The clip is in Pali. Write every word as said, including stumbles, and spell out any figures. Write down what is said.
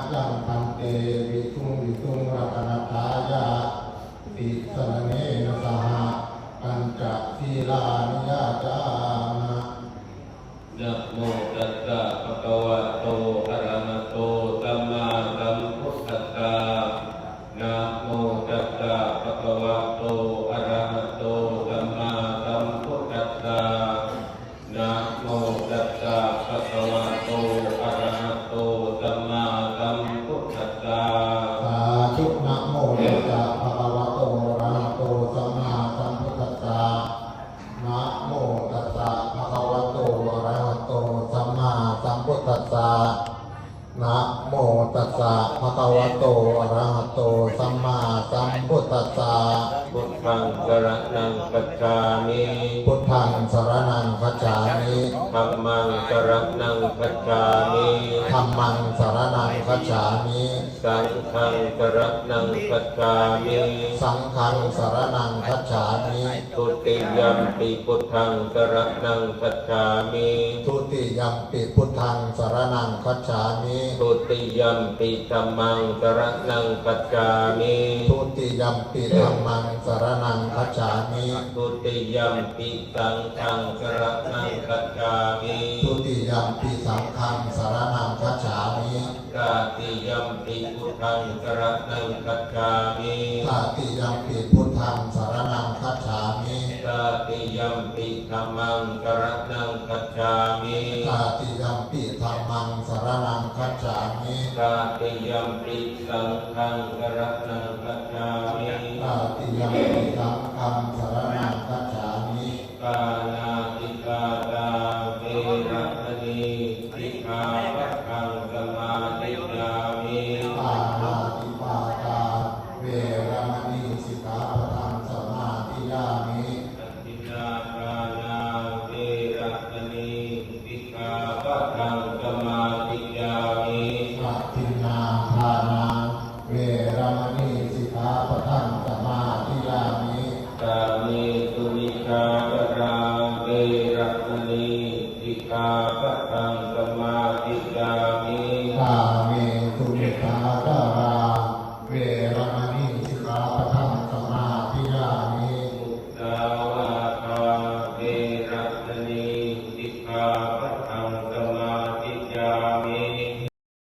Mayaṃ bhante visuṃ visuṃ rakkhaṇatthāya tisaraṇena saha pañca sīlāni yācāma. Namo tassa bhagavato arahato sammāsambuddhassa. Namo tassa bhagavato arahato sammāsambuddhassa. Namo tassa bhagavato arahato sammāsambuddhassa. Sādhu. Namo tassa bhagavato arahato sammāsambuddhassa. Namo tassa bhagavato arahato sammāsambuddhassa. Namo tassa bhagavato arahato sammāsambuddhassa. Buddhaṃ saraṇaṃ gacchāmi. Buddhaṃ saraṇaṃ gacchāmi. Dhammaṃ saraṇaṃ gacchāmi. Dhammaṃ saraṇaṃ gacchāmi. Saṅghaṃ saraṇaṃ gacchāmi. Saṅghaṃ saraṇaṃ gacchāmi. Dutiyampi buddhaṃ saraṇaṃ gacchāmi. Dutiyampi buddhaṃ saraṇaṃ gacchāmi. Dutiyampi dhammaṃ saraṇaṃ gacchāmi. Dutiyampi dhammaṃ saraṇaṃ gacchāmi. Dutiyampi saṅghaṃ saraṇaṃ gacchāmi. Dutiyampi saṅghaṃ saraṇaṃ gacchāmi. Tatiyampi buddhaṃ saraṇaṃ gacchāmi. Tatiyampi buddhaṃ saraṇaṃ gacchāmi. Tatiyampi dhammaṃ saraṇaṃ gacchāmi. Tatiyampi dhammaṃ saraṇaṃ gacchāmi. Tatiyampi saṅghaṃ saraṇaṃ gacchāmi. Tatiyampi saṅghaṃ saraṇaṃ gacchāmi.